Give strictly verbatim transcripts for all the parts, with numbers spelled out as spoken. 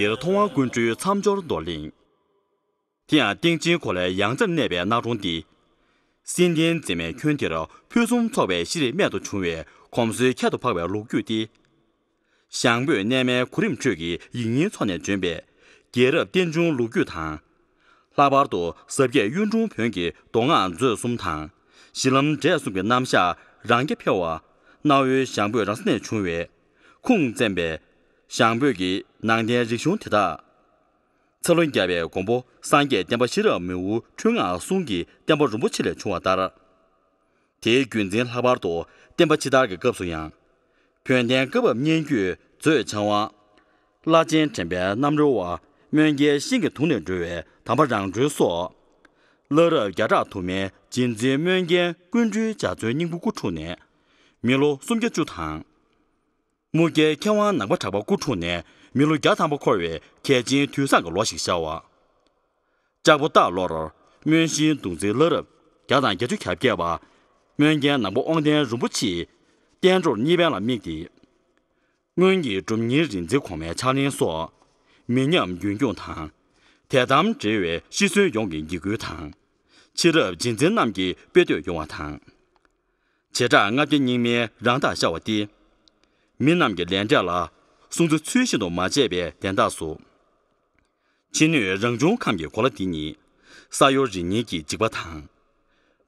འདིར་ཐོག་དབང་ཀུན་འགྲུལ་མཚམས་སྦྱོར་མདོ་གླེང་། དེ་ཡང་སྟེང་ཆེན་གོ་ལའི་ཡང་རྩེར་གནས་པའི་གནའ་གྲོང་འདི། སེང་ལྡེང་མཛེས་མའི་ཁྱོན་འདིར་ཕུན་སུམ་ཚོགས་པའི་ཤེས་རིག་རྨད་དུ་བྱུང་བའི་གོམས་སྲོལ་ཁྱད་དུ་འཕགས་པའི་ལོ་རྒྱུས་ཏེ། ཞང་བོད་གནས་མལ་གོ་རིམ་ཁྲོད་ཀྱི་ཡིག་རྙིང་ཚོགས་ནས་བྱོན་པའི་རྒྱལ་རབས་བསྟན་འབྱུང་ལོ་རྒྱུས་དང་། ལྷག་པར་དུ་ཟབ་རྒྱས་གཡུང་དྲུང་བོན་གྱི་མདོ་སྔགས་མཛོད་གསུམ་དང་། གཞི་ལམ་འབྲས་གསུམ་གྱི་རྣམ་གཞག་རང་རྐྱ་འཕེར་བ། གནའ་བོའི་ཞང་བོད་རང་ས་ནས་བྱུང་བའི་ཁུངས་བཙན་པའི་ཞང་བོད་ཀྱི་ནང་བསྟན་རིག་གཞུང་དེ་དག་ཚེ་ལོ་བརྒྱ་པའི་མགོན་པོ་སངས་རྒྱས་བསྟན་པ་ཤེས་རབ་མི་བོ་འཁྲུངས་སྔགས་གསུང་གི་བསྟན་པ་རིན་པོ་ཆེ་ལས་བྱུང་བ་ལྟར། དེའི་བརྒྱུད་འཛིན་ལྷག་པར་དུ་བསྟན་པ་ཕྱི་དར་གྱི་སྐབས་སུ་ཡང་། བོན་བསྟན་བཀའ་བབས་སྙན་བརྒྱུད་མཛོད་འཆང་བ། བླ་ཆེན་དྲན་པའི་རྣམ་རོལ་བ། སྨོན་རྒྱལ་ཤིང་གི་དུང་ནས་འགྲོ་བའི་དམ་པ་རང་གྲོལ་སོགས། བླ་རབས་བརྒྱ་ཕྲག་དུ་མའི་རྗེ་བཙུན་སྨོན་རྒྱལ་ཀུན་འགྲུལ་འཇའ་ཚོན་སྙིང་པོ་སྐུ་འཁྲུངས་ནས། མི་ལོ་སུམ་བརྒྱ་བཅུ་དང་། དམུ་རྒྱལ་མཁས་དབང་ནང་པ་གྲགས་པ་སྐུ་འཁྲུངས་ནས་མི་ལོ་བརྒྱ་ཐམ་པ་འཁོར་བའི་གལ་ཆེན་དུས་བཟང་གི་ལོ་ཞིག་ཤར་བ། ལྕགས་ཕོ་སྟག་ལོར་སྨོན་ཤིང་གདུང་འཛིན་བླ་རབས་བརྒྱ་དང་བརྒྱད་ཅུ་གྱ་བརྒྱད་པ། སྨོན་རྒྱལ་ནག་པོ་དབང་ལྡན་རིན་པོ་ཆེས་བསྟན་འགྲོར་གཉིས་ཕན་ལ་དམིགས་ཏེ། སྔོན་གྱི་སྒྲུབ་གཉེར་རིག་འཛིན་གོང་མའི་ཕྱག་ལེན་སོགས། མི་ཉམས་རྒྱུན་སྐྱོང་དང་། དད་དམ་འབྲེལ་བའི་ཤི་གསོན་ཡོངས་ཀྱི་འཇིགས་སྐུལ་དང་། ཕྱི་རབས་རྗེས་འཛིན་རྣམས་ཀྱི་དཔེ་ལྟོས་ཡོང་བ་དང་། བྱེ་བྲག་ལྔ་བརྒྱ་རྙིང་མའི་རང་རྟགས་ཤར་བ་སྟེ། མི་རྣམས་ཀྱི་ལས་འབྲས་ལ་སྲུང་བརྩི་ཚུལ་བཞིན་དུ་མ་བྱས་པའི་དན་རྟགས་སུ། ཕྱི་སྣོད་རང་བྱུང་ཁམས་ཀྱི་གོ་ལ་འདི་ཉིད་ས་གཡོ་རིགས་ངན་གྱི་འཇིགས་པ་དང་།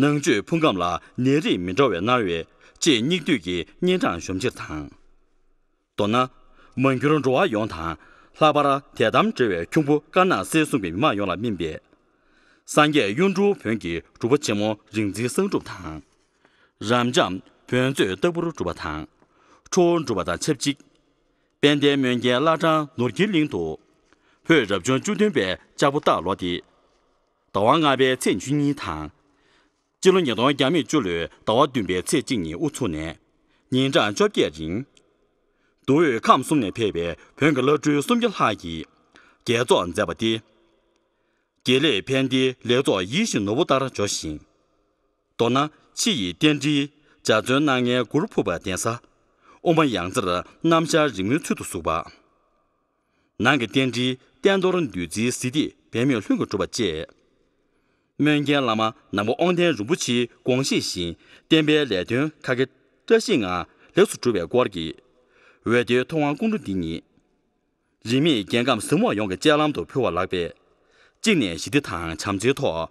ནང་བཅུད་ཕུང་ཁམས་ལ་ནད་རིགས་མི་འདྲ་བའི་མནར་བའི་ལྕེ་སྙིགས་དུས་ཀྱི་གཉན་འཕྲང་གཞོམ་ཕྱིར་དང་། མདོར་ན། མ་གྱུར་འགྲོ་བ་ཡོངས་དང་། ལྷག་པར་དད་དམ་འབྲེལ་བའི་ཁྱུང་པོ་དཀར་ནག་སེར་གསུམ་གྱི་མི་དམངས་ཡོངས་ལ་སྨིན་པའི། སངས་རྒྱས་གཡུང་དྲུང་བོན་གྱི་སྒྲུབ་པ་ཆེན་མོ་རིག་འཛིན་གསང་སྒྲུབ་དང་། རབ་འབྱམས་བོན་མཛོད་ལྟ་བུར་སྒྲུབ་པ་དང་། ཁྲོ་བོ་སྒྲུབ་པ་དང་ཆབས་ཅིག་དཔལ་ལྡན་སྨོན་རྒྱལ་བླ་བྲང་ནོར་གྱི་གླིང་དུ། བོད་རབ་བྱུང་བཅུ་བདུན་པའི་ལྕགས་ཕོ་སྟག་ལོ་སྟེ། ཟླ་བ་ལྔ་པའི་ཚེས་བཅུ་གཉིས་དང་། སྤྱི་ལོ་ཉིས་སྟོང་བརྒྱ་མེད་བཅུ་ལོའི་ཟླ་བ་བདུན་པའི་ཚེས་གཅིག་ཉིན་དབུ་ཚུགས་ནས། ཉིན་གྲངས་བཅོ་བརྒྱད་རིང་། མདོ་དབུས་ཁམས་གསུམ་ནས་ཕེབས་པའི་བོན་གྱི་བླ་སྤྲུལ་སུམ་བརྒྱ་ལྷག་གིས་རྒྱལ་ཚོགས་མཛད་པ་སྟེ། དགེ་ལེགས་ཕན་བདེའི་ལེགས་ཚོགས་ཡིད་བཞིན་ནོར་བུ་ལྟར་འཇོ་ཞིང་། མདོར་ན་ཕྱི་ཡི་རྟེན་འབྲེལ་འཇའ་ཚོན་སྣ་ལྔའི་གུར་ཕུབ་པ་གདན་ས། དབུ་མ་ཡང་རྩེར་རྣམ་གཞག་རིང་མོའི་ཚུལ་དུ་བཞུགས་པ། ནང་གི་རྟེན་འབྲེལ་བསྟན་རྡོར་བདུད་རྩིའི་གཟི་བརྗིད་འབད་མེད་ལྷུན་གྱིས་གྲུབ་པ་བཅས། སྨོན་རྒྱལ་བླ་མ་ནག་པོ་དབང་ལྡན་རིན་པོ་ཆེའི་དགོངས་བཞེད་བཞིན་བསྟན་པའི་ལས་དོན་ཁ་དགེ་བཀྲ་ཤིས་ངང་ལེགས་སུ་གྲུབ་པའི་སྐོར་གྱི་འོད་སྡེར་ཐུབ་དབང་ཀུན་འགྲོ་འདི་ཉིད། རིས་མེད་རྒྱལ་ཁམས་ཟིལ་མོ་ཡོངས་ཀྱི་སྤྱན་ལམ་དུ་ཕུལ་བ་ལགས་པས། གཅིག་ནས་ཞི་བདེ་དང་བྱམས་བརྩེའི་ཐོག་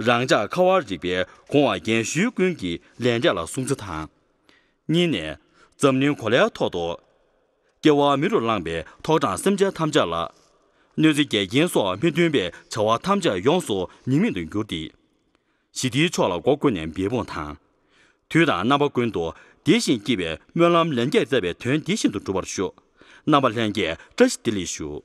རང་ཅག་ཁ་བ་རིག་པའི་གོང་བ་རྒན་གཞོན་ཀུན་གྱི་ལས་འབྲས་ལ་སྲུང་བརྩི་དང་། གཉིས་ནས། འཛམ་གླིང་གོ་ལའི་ཐོག་ཏུ། སྐྱེ་བ་མེ་རུ་ལངས་པའི་ཐོག་དྲངས་སེམས་ཅན་ཐམས་ཅད་ལ། གནོད་འཚེ་འགལ་རྐྱེན་སོགས་མི་མཐུན་པའི་བྱ་བ་ཐམས་ཅད་ཡོངས་སུ་ཉེས་མེད་དུ་འགྱུར་ཏེ། ཞི་བདེའི་ཕྱོགས་ལ་སྒོ་ཀུན་ནས་འབད་འབུངས་དང་། དུས་དང་རྣམ་པ་ཀུན་ཏུ་བདེ་ཞིང་སྐྱིད་པའི་སྨོན་ལམ་ལན་བརྒྱར་བཏབ་པའི་དོན་འདི་བཞིན་དུ་འགྲུབ་པར་ཤོག་རྣམ་པ་ལྷན་རྒྱས་བཀྲ་ཤིས་བདེ་ལེགས་ཞུ།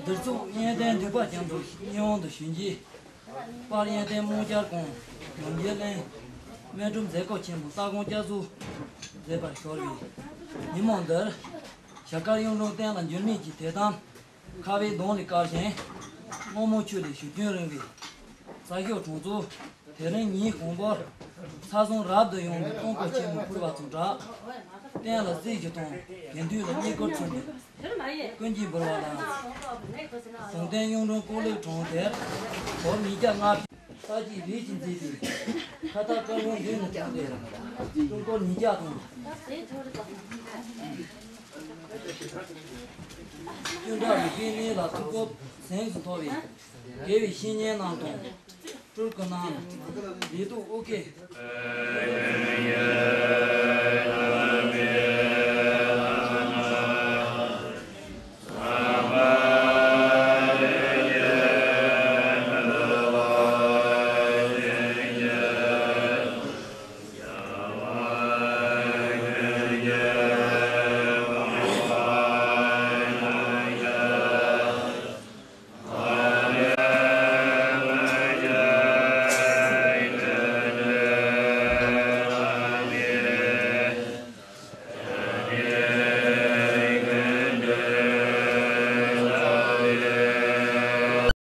འདིར་ཚོགས་གཡས་བསྟན་འདུས་པ་ཅན་དུ་སྙན་དབང་དུ་ཞུས་རྗེས། དཔལ་གཡས་བསྟན་སྨོན་རྒྱལ་ཁོང་ཡོན་རྒྱལ་གླིང་། སྨན་སྒྲུབ་མཛད་སྒོ་ཆེན་མོ་ལྟ་དགོངས་བསྐྱར་གསོ་མཛད་པར་ཞོར་བའི་ཉིན་མོ་འདིར། ཞྭ་དཀར་གཡུང་དྲུང་བསྟན་ལ་འགྱུར་མེད་ཀྱི་དད་དམ་ཁ་བའི་གདོང་ལས་དཀར་ཞིང་། སྔོན་མོ་ཆུ་ལས་བཞུར་རྒྱུན་རིང་བའི་ས་ཞོགས་གྲོང་ཚོ། དེ་རིང་ཉིན་གང་པོར་ཚ་ཟུང་རབ་ཏུ་ཡོང་བའི་སྟོང་སྐོར་ཆེན་མོ་ཕུལ་བ་དང་སྦྲགས། བསྟན་ལ་རྩིས་ཀྱི་དང་དགེ་འདུན་ལ་བསྙེན་བཀུར་མཚོན་པའི་ཀུན་གྱིས་འབུལ་བ་དང་། ཟུང་ལྡན་གཡུང་དྲུང་སྐོར་ལེགས་གྲོང་དེར་ལོ་ཉིས་བརྒྱ་ལྔ་བཅུ་ས་གཅིག་རིགས་ཀྱིས་མཛེས་པའི་ཁ་བཏགས་དཀར་པོ་མདུན་དུ་བསྐྱངས་ཏེ། ཀྲུང་གོར་ཉིས་བརྒྱ་དང་། སྐྱོན་བྲལ་རིག་པའི་གནས་ལ་ཐུགས་སྐོར་གཟེངས་སུ་མཐོ་བའི་དགེ་བའི་བཤེས་གཉེན་རྣམས་དང་། སྤྲུལ་སྐུ་ནང་ཡེ་དུ་ཨོ་ཀེ།